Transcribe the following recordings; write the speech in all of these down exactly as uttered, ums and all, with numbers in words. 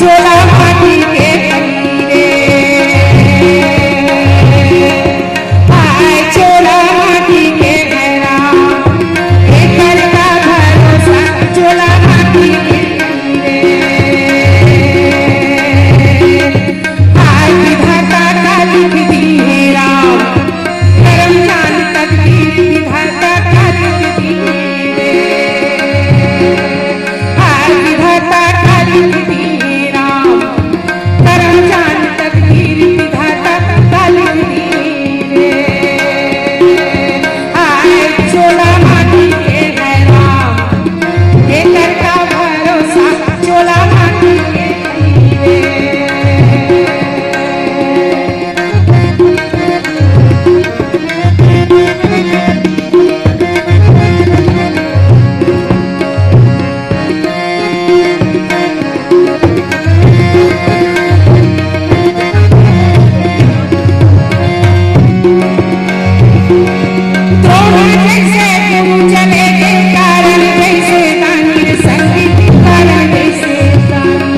चोला माटी के हरी रे, हाय चोला माटी के हरा, एकर का भरोसा, चोला माटी के हरी रे। हाय विधाता का लिख दी है राम, करम जान तकदीर, विधाता का लिख दी है। हाय विधाता का लिख दी है राम, करम जान तकदीर, विधाता का लिख दी है। हाय चोला माटी के है राम, एकर का भरोसा, चोला माटी के हरी रे। द्रोण जैसे गुरु चले के कारण जैसे दानी रे संगी, कारण जैसे दानी।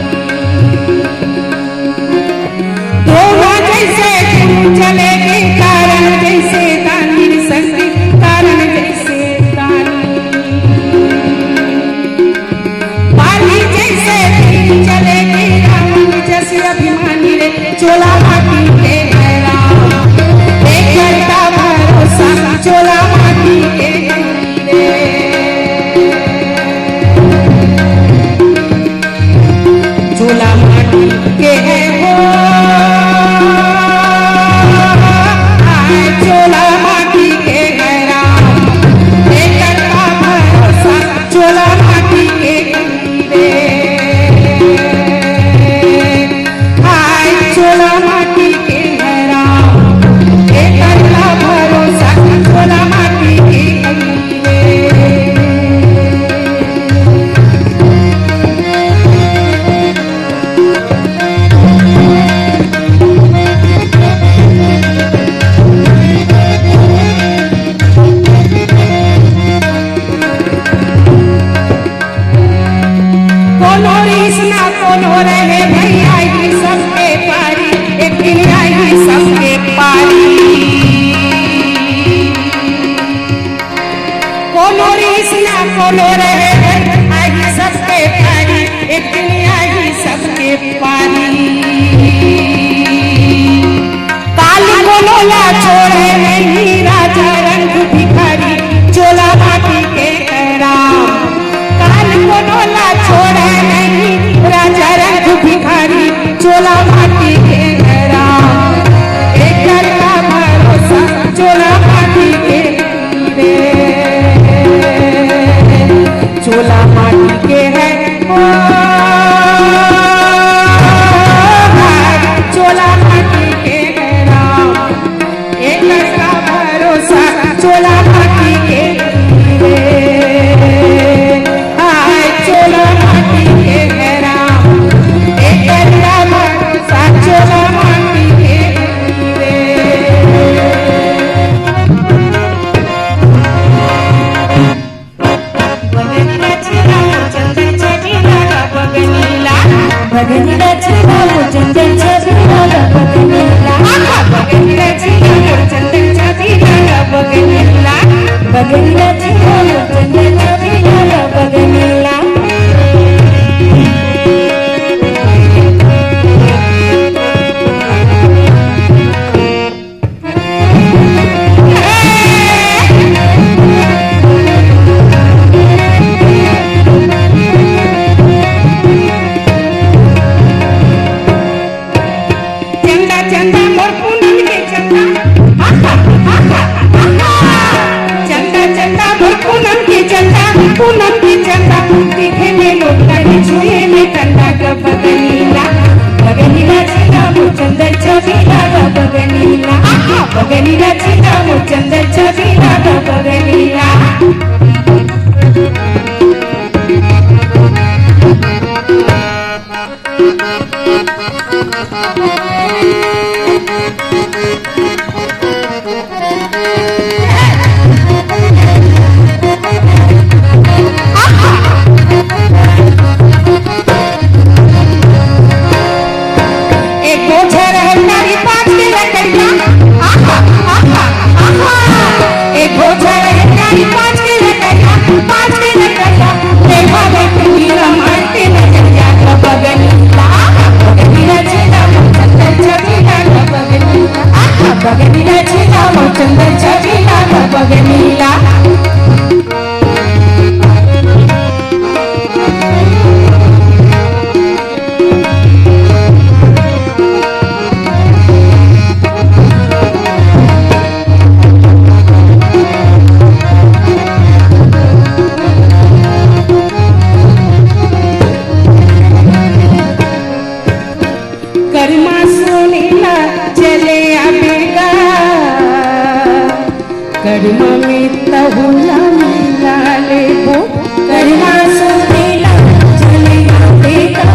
द्रोण जैसे गुरु चले के कारण जैसे दानी रे संगी, कारण जैसे दानी। बाली जैसे तीर चले के रावण जस अभिमानी रे, चोला माटी के है राम, एकर का भरोसा, चोला माटी के है रे। चोला माटी के है हो, हाय चोला माटी के है राम, एकर का भरोसा, चोला माटी के रे। हाय चोला माटी के है राम, एकर का भरोसा, चोला माटी के रे। कोनो रीस ना कोनो रहे भैया, ये सबके पारी, एक दिन आही सबके पारी। कोनो रीस ना कोनो रहे, आही सबके पारी, एक दिन आही सबके पारी। काल कोनो ला छोड़े नहीं राजा रंग भिखारी, चोला माटी के राम। काल कोनो ला छोड़े नहीं राजा रंग भिखारी, चोला माटी के राम। एकर का भरोसा, चोला माटी के रे। चोला माटी के है ओ, चोला माटी के है राम, एकर का भरोसा, चोला माटी के रे। हाय चोला माटी के है राम, एकर का भरोसा, चोला माटी के रे। बगनीला छीना मोर चंदन छबीला गा बगनीला। बगनीला छीना मोर चंदन छबीला गा बगनीला। आहा, बगनीला छीना मोर चंदन छबीला गा बगनीला। बगनीला छीना मोर चंदन छबीला गा बगनीला। चंदा चंदा मोर पूनम के चंदा, हा हा हा हा हा। चंदा चंदा मोर पूनम के चंदा, पूनम के चंदा, दिखे में लोटा के छुए में कंदा गा बगनीला। बगनीला छीना मोर चंदन छबीला गा बगनीला। आहा, बगनीला छीना मोर चंदन छबीला गा बगनीला। करिमा में तहूला मिला लेबो, करिमा सुनेला चले आबे गा।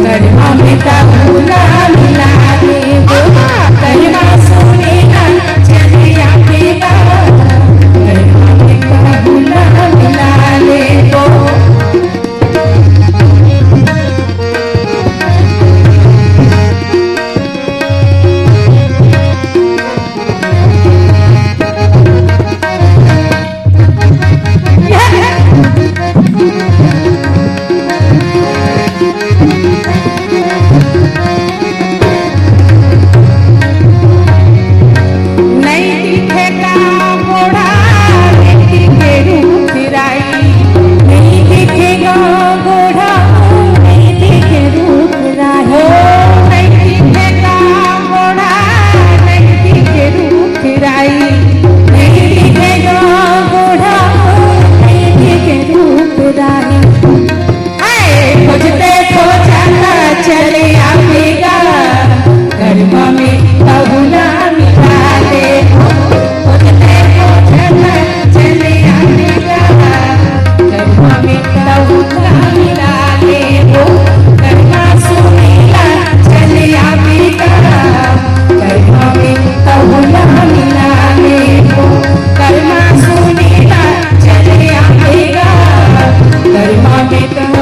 करिमा में तहूला मिला लेबो, करिमा सुनेला चले आबे गा। करिमा में तहूला मिला लेबो। नइ दिखे गा गोड़ा, नइ दिखे रूप राई। नइ दिखे गा गोड़ा, नइ दिखे रूप राई। ओ, नइ दिखे गा गोड़ा, नइ दिखे रूप राई। नइ दिखे गा गोड़ा, नइ दिखे रूप राई। हाय, खोजते खोजत चले आबे गा, करिमा में तहूला मिला लेबो। खोजते खोजत चले आबे गा, करिमा में तहूला मिला लेबो। करिमा सुनेला चले आबे गा, करिमा में तहूला मिला लेबो। करिमा सुनेला चले आबे गा, करिमा में तहूला